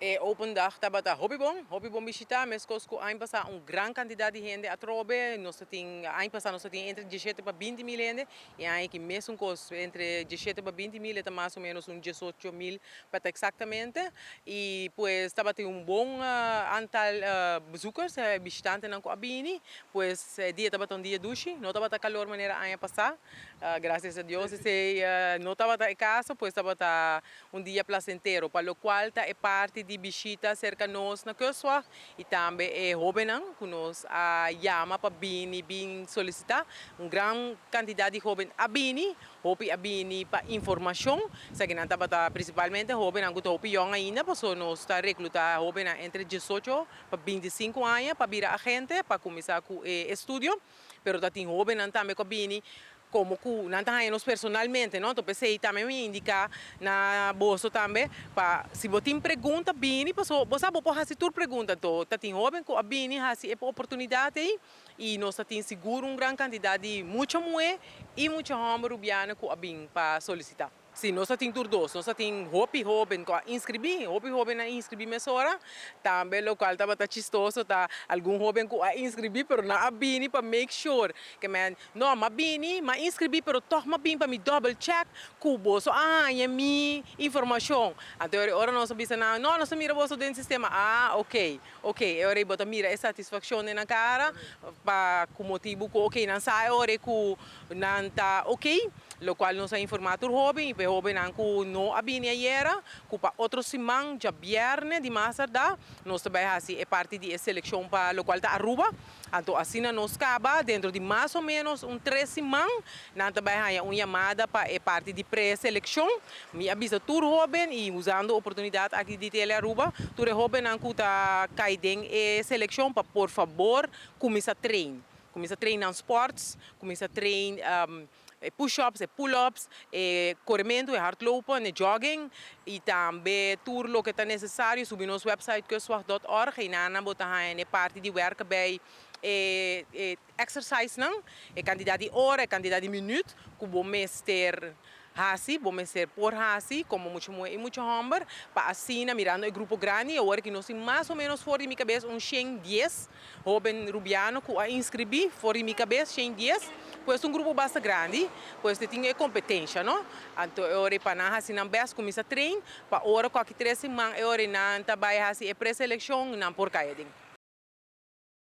E open dag tabata hopi bon bishita, meskos ku aña pasá, un gran kantidat di hende atrobe. Nos tin, aña pasá nos tin entre 17 pa 20 mil hende i aña aki mesun kos, entre 17 pa 20 mil, ta mas o ménos un 18 mil pa eksaktamente. I pues tabatin un bon aantal bezoekers, bishitantenan ku a bini. Pues e dia tabata un dia dushi, no tabata kalor manera aña pasá. Gracias a Dios esei no tabata e kaso, pues tabata un dia plasentero, pa lokual ta e parti di bishita serka nos na Kustwacht i tambe e hóbennan ku nos a yama pa bini bin solisitá. Un gran kantidat di hóben a bini, hopi a bini pa informashon. Esakinan tabata prinsipalmente hóbennan ku ta hopi yòn ainda, pasobra nos ta reklutá hóbennan entre 18 pa 25 aña pa bira agente, pa kuminsá ku e estudio, pero tatin hóbennan tambe ku a bini komo ku nan ta haña nos personalmente, no? Anto p'esei tambe mi indiká na boso tambe pa si bo tin pregunta, bini, pasobra bo sa bo por hasi tur pregunta. Anto tatin hóben ku a bini hasi e oportunidat ei i nos ta tin sigur un gran kantidat di mucha muhé i mucha hòmber rubiano ku a bin pa solisitá. Si, nos tin tur dos. Nos tin hopi hóben ku a inskribí, hopi hóben a inskribí mesora. Tambe lokual tabata chistoso ta algun hóben ku a inskribí, pero nan a bini pa make sure ke men no, m'a bini, m'a inskribí, pero tòg m'a bin pa mi double check ku boso a haña mi informashon. Anto ora nos a bisa nan, "No, nos a mira boso den sistema." "Ah, ok." E ora bo ta mira e satisfakshon den nan kara pa ku motibu ku ok, nan sa e ora ku nan ta ok, lokual nos a informá tur hóben i pa e hóbennan ku no a bini ayera, ku pa otro siman, djabièrnè di mas tardá, nos ta bai hasi e parti di e selekshon pa lokual ta Aruba. Anto asina nos kaba, dentro di mas o ménos un 3 siman, nan ta bai haña un yamada pa e parti di preselekshon. Mi a bisa tur hóben i usando oportunidat aki di Tele Aruba, tur e hóbennan ku ta kai den e selekshon pa por fabor kuminsá train. Kuminsá train nan sports, kuminsá train push-ups, pull-ups, korementu, hardlopen, jogging i tambe tur loke ta nesesario. Subi nos website kustwacht.org i nan bo ta haña e parti di werken bij exercise nan, e kantidat di ora, e kantidat di minüt ku bo mester hasi, bo mester por hasi, komo mucha muhé i mucha hòmber, pa asina, mirando e grupo grandi, awor ku nos tin mas o ménos, for di mi kabes, un 110 hóben rubiano ku a inskribí, for di mi kabes, 110, pues un grupo basta grandi, pues tin e kompetensia, no? Anto e ora pa nan hasi nan best, kuminsá train, pa ora ku aki 3 siman e ora nan ta bai hasi e preselekshon, nan por kai aden.